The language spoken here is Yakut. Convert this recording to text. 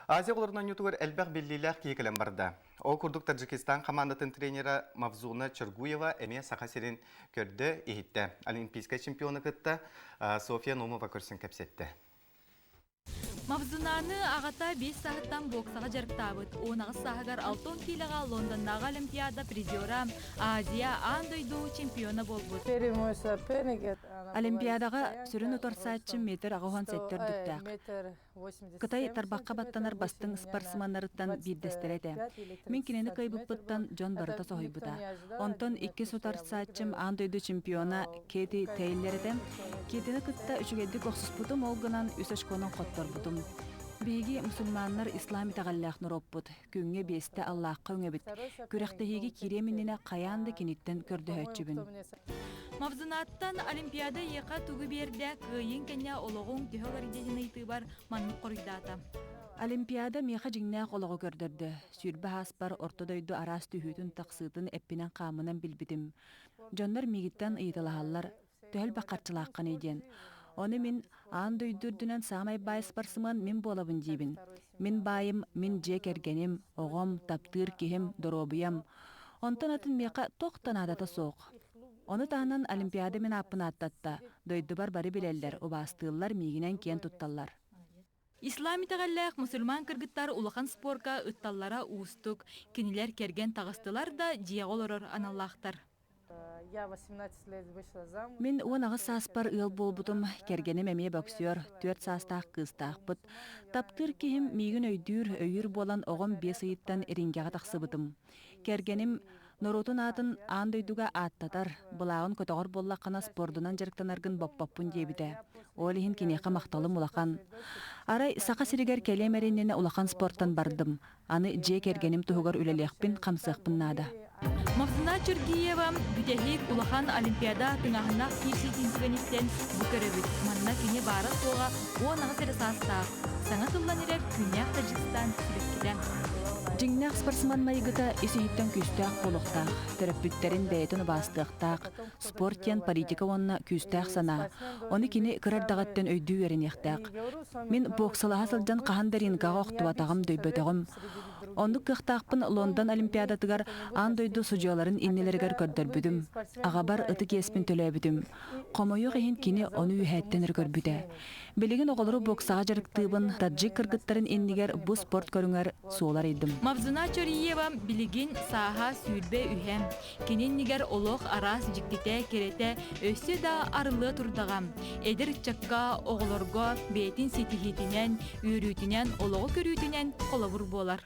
Азия оҕолорун оонньуутугар элбэх биллиилээх киһи кэлэн барда. Ол курдук Таджикистан хамаандатын тренера Мавзуна Чергуева эмиэ Саха сирин көрдө-иһиттэ. Олимпийскай чемпиону кытта Софья Номова көрсөн кэпсэттэ. Мавзунаны аҕата биэс сааһыттан боксаҕа дьарыктаабыт. 18 сааһыгар 60 киилэҕэ Лондоннааҕы Олимпиада призера, Азия, аан дойду чемпиона буолбут. Олимпиадаҕа сүрүн утарсааччым метр 87 үрдүктээх. Кытай тарбахха баттанар бастыҥ спортсменнарыттан биирдэстэрэ этэ. Мин кинини кыайбыппыттан дьон барыта соһуйбута. Онтон иккис утарсааччым аан дойду чемпиона Кэти Тейлер этэ. Кэтини кытта үчүгэйдик охсуспутум, ол гынан үс очконан хотторбутум. Биһиги мусульманнар ислам итэҕэллээх норуоппут. Күҥҥэ биэстэ Аллаахха үҥэбит. Күрэхтэһиигэ киириэм иннинэ хайаан да киниттэн көрдөһөөччүбүн. Мавзунаттан Олимпиада эйиэхэ тугу биэрдэ, кыайыыҥ кэннэ олоҕуҥ төһө уларыйда диэн ыйытыыбар маннык хоруйдаата. Олимпиада миэхэ дьиҥнээх олоҕу көрдөрдө. Сүүрбэ ааспар орто дойду араас түһүүтүн-тахсыытын эппинэн-хааммынан билбитим. Дьоннор миигиттэн ыйыталаһаллар, төһө элбэх харчылааххыный диэн. Ону мин аан дойду үрдүнэн саамай баай спортсмен мин буолабын диибин. Мин баайым, мин дьиэ кэргэним, оҕом, таптыыр киһим, доруобуйам. Онтон атын миэхэ туох да наадата суох. Ону таһынан Олимпиада мин ааппын ааттатта, дойдубар бары билэллэр, убаастыыллар, миигинэн киэн тутталлар. Ислам итэҕэллээх мусульман кыргыттар улахан спорка ытталлара уустук. Кинилэр кэргэн таҕыстылар да дьиэҕэ олорор аналлаахтар. Мин 18 сааспар ыал буолбутум, кэргэним эмиэ боксер, түөрт саастаах кыыстаахпыт. Таптыыр киһим миигин өйдүүр, өйүүр буолан оҕом биэс ыйыттан рингэҕэ тахсыбытым. Кэргэним норуотун аатын аан дойдуга ааттатар, былааҕын көтөҕөр буоллаххына спордунан дьарыктанаргын боппоппун диэбитэ. Ол иһин киниэхэ махталым улахан. Арай Саха сиригэр кэлиэм эрэ иннинэ улахан спортан бардым. Аны дьиэ кэргэним туһугар үлэлиэхпин, хамсыахпын наада. Мавзуна Чергиева бүтэһик улахан Олимпиада тыҥааһыннаах киирсиитин түгэниттэн бу көрөбүт. Манна кини баара-суоҕа 18 эрэ саастаах, саҥа тыллан эрэр күннээх Таджикистан сибэккитэ. Дьиҥнээх спортсмен майгыта ис-иһиттэн күүстээх буолуохтаах, төрөппүттэрин бэйэтин убаастыахтаах, спорт диэн политика уонна күүстээх санаа. Ону кини кыра эрдэҕиттэн өйдүү үөрэниэхтээх. Мин боксалаһа сылдьан хаһан да рингаҕа охтубатаҕым, дөйбөтөҕүм. Оннук кыахтаахпын Лондон Олимпиадатыгар аан дойду судьуйаларын иннилэригэр көрдөрбүтүм. Аҕабар ытык иэспин төлөөбүтүм. Хомойуох иһин кини ону үөһээттэн эрэ көрбүтэ. Билигин оҕолору боксаҕа дьарыктыыбын, таджик кыргыттарын иннигэр бу спорт көрүҥэр суол арыйдым. Мавзуна Чориева билигин сааһа 23. Кини иннигэр олох араас дьиктитэ, кэрэтэ өссө да арыллыа турдаҕа. Эдэр ыччакка, оҕолорго бэйэтин ситиһиитинэн, үөрүүтүнэн, олоҕу көрүүтүнэн холобур буолар.